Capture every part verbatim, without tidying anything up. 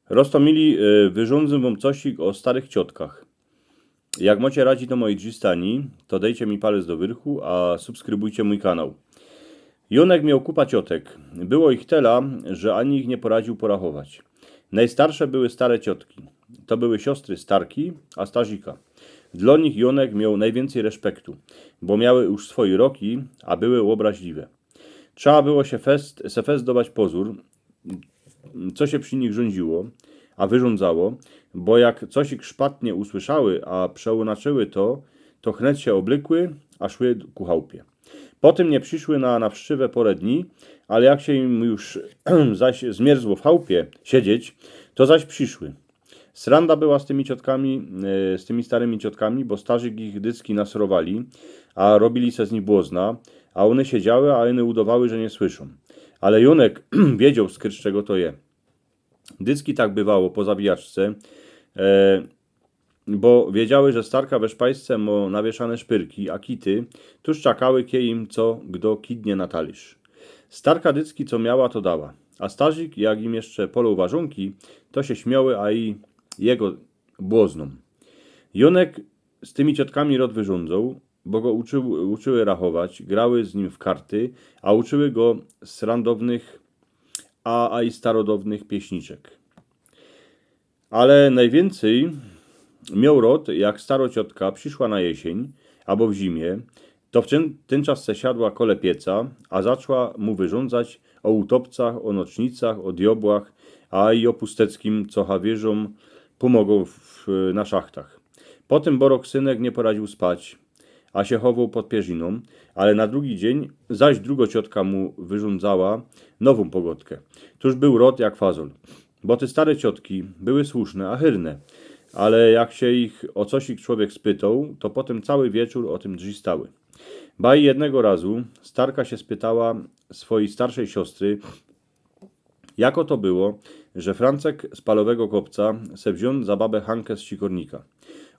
Roztōmili, y, wyrządzę wōm cosik ô starych ciotkach. Jak mocie radzi do mojej drzistani, to dejcie mi palec do wyrchu, a subskrybujcie mōj kanał. Jónek mioł kupa ciotek. Było ich tela, że ani ich niy poradziōł porachować. Nojstarsze były stare ciotki. To były siostry starki, a starzika. Dlō nich Jónek mioł nojwiyncyj respektu, bo miały już swoje roki, a były ôbraźliwe. Trzeba było sie fest, se fest dować pozōr, co sie przi nich rządziło, a wyrządzało, bo jak cosik szpatnie usłyszały, a przeinaczyły to, to chnet sie ôblykły, a szły ku chałpie. Potym niy prziszły na nawszczywã poro dni, ale jak sie im już zaś zmierzło w chałpie siedzieć, to zaś prziszły. Sranda była z tymi ciotkami, e, z tymi starymi ciotkami, bo starzik ich dycki nasrowali, a robili se z nich błozna, a ône siedziały, a ône udowały, że niy słyszōm. Ale Jónek wiedzioł skyrz, czego to je. Dycki tak bywało po zabijaczce, e, bo wiedziały, że starka we szpajsce mo nawieszane szpyrki, a kity tuż czakały, kej im co gdo kidnie na taliyż. Starka dycki co miała, to dała, a starzik, jak im jeszcze poloł warzōnki, to sie śmioły, a i jego błoznōm. Jónek z tymi ciotkami rod wyrządzōł, bo go uczył, uczyły rachować, grały z nim w karty, a uczyły go srandownych, a, a i starodownych pieśniczek. Ale nojwiyncyj mioł rod, jak staro ciotka prziszła na jesiyń, abo w zimie, to w tyn, tyn czas se siadła kole pieca, a zaczła mu wyrządzać ô utopcach, ô nocznicach, ô diobłach, a i ô pusteckim, co hawierzōm pōmogōm w, na szachtach. Potym borok synek niy poradziōł spać, a sie chowoł pod pierzinōm, ale na drugi dziyń zaś drugo ciotka mu wyrządzała nowōm pogodkã. Tuż bōł rod jak fazol. Bo te stare ciotki były słuszne, a hyrne, ale jak sie ich ô cosik człowiek spytoł, to potym cały wieczōr ô tym drzistały. Ba i jednego razu starka sie spytała swojij starszej siostry, jako to było, że Francek z Palowego Kopca se wziōn za babę Hankę z Sikornika.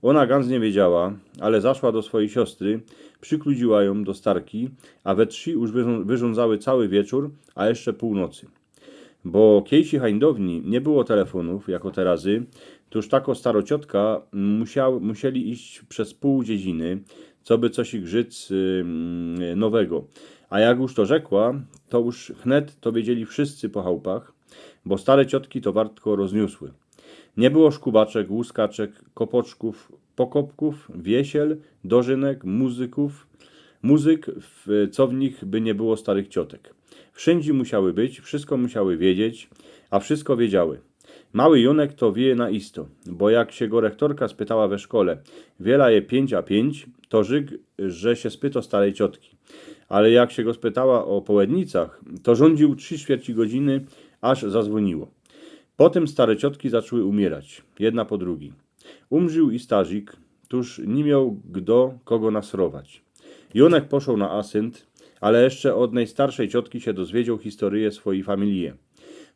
Ôna gans niy wiedziała, ale zaszła do swojij siostry, przikludziła jōm do starki, a we trzi już wyrządzały cały wieczōr, a jeszcze pōłnocy. Bo kejsi hańdowni niy było telefonōw, jako terazy, to już tako staro ciotka musieli iść bez pōł dziedziny, coby coś ich grzyc nowego. A jak już to rzekła, to już chnet to wiedzieli wszyscy po chałpach, bo stare ciotki to wartko rozniōsły. Niy było szkubaczek, łuskaczek, kopoczkōw, pokopkōw, wiesiel, dożynek, muzykōw, muzyk, co w nich by niy było starych ciotek. Wszyndzie musiały być, wszystko musiały wiedzieć, a wszystko wiedziały. Mały Jónek to wiy na isto, bo jak sie go rechtorka spytała we szkole, wiela je piyńć a piyńć, to rzyk, że sie spyto starej ciotki. Ale jak sie go spytała ô połednicach, to rządziōł trzi ćwierci godziny, aż zazwōniło. Potym stare ciotki zaczły umierać, jedna po drugij. Umrziōł i starzik, tuż niy mioł gdo kogo nasrować. Jónek poszoł na asynt, ale jeszcze ôd nojstarszej ciotki sie dozwiedzioł historyjõ swojij familije.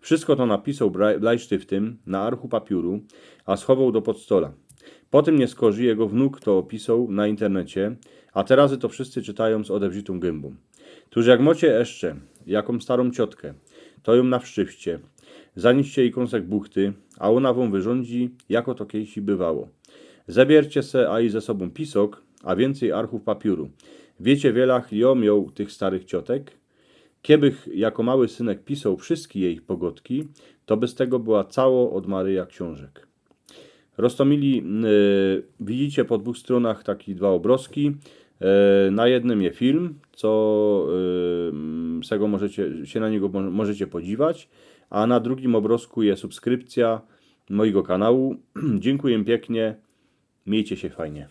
Wszystko to napisoł blajsztyftym na archu papiōru, a schowoł do podstola. Potym niyskorzij jego wnuk to ôpisoł na internecie, a terazy to wszyscy czytajōm z ôdewrzitōm gynbōm. Tuż jak mocie jeszcze jakōm starōm ciotkę, to jōm nawszczywcie, zaniście jij kōnsek buchty, a ôna wōm wyrządzi, jako to kejsi bywało. Zebiercie se a i ze sobōm pisok, a wiyncyj archōw papiōru. Wiycie, wiela jŏ mioł tych starych ciotek? Kebych jako mały synek pisoł wszyjske jejich pogodki, to by z tego była cało ôd Maryja ksiōnżek. Roztōmili, widzicie po dwōch strōnach taki dwa ôbrozki. Na jednym je film, co se go możecie, sie na niego możecie podziwać, a na drugim ôbrozku je subskrypcyjŏ mojigo kanału. Dziynkuję piyknie, miejcie sie fajnie.